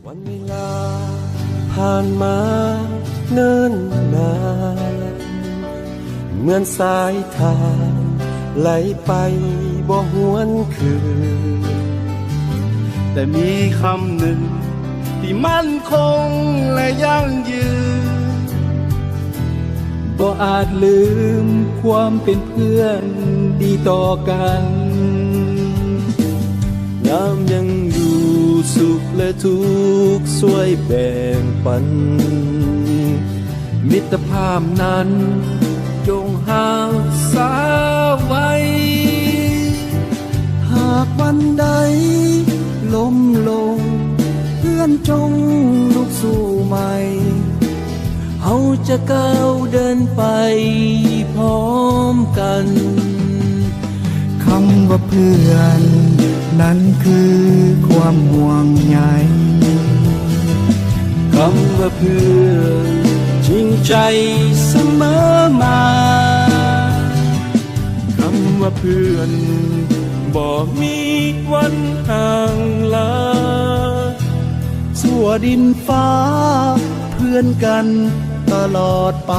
ວັນເວລາຜ່ານມາເນີນນານ ເໝືອນສາຍທາງໄຫຼໄປບໍ່ຫວນຄືນ, ແຕ່ມີຄຳໜຶ່ງທີ່ໝັ້ນຄົງ ແລະ ຢັ້ງຍືນ ບໍ່ອາດລືມຄວາມເປັນເພື່ອນດີຕໍ່ກັນ. ຍາມຍັງຢູ່ສຸກ ແລະ ທຸກຊ່ວຍແບ່ງປັນ, ມິດຕະພາບນັ້ນຈົ່ງຮັກສາໄວ້. ຫາກວັນໃດລົ້ມລົງ ເພື່ອນຈົ່ງລຸກສູ້ໃໝ່, ເຮົາຈະກ້າວເດີນໄປພ້ອມກັນ. ຄຳວ່າເພື່ອນນັ້ນຄືຄວາມຫ່ວງໃຍ, ຄຳວ່າເພື່ອນຈິງໃຈສະເໝີມາ, ຄຳວ່າເພື່ອນບໍ່ມີວັນຫ່າງລາ. ຊົ່ວດິນຟ້າເພື່ອນກັນຕະຫຼອດໄປ.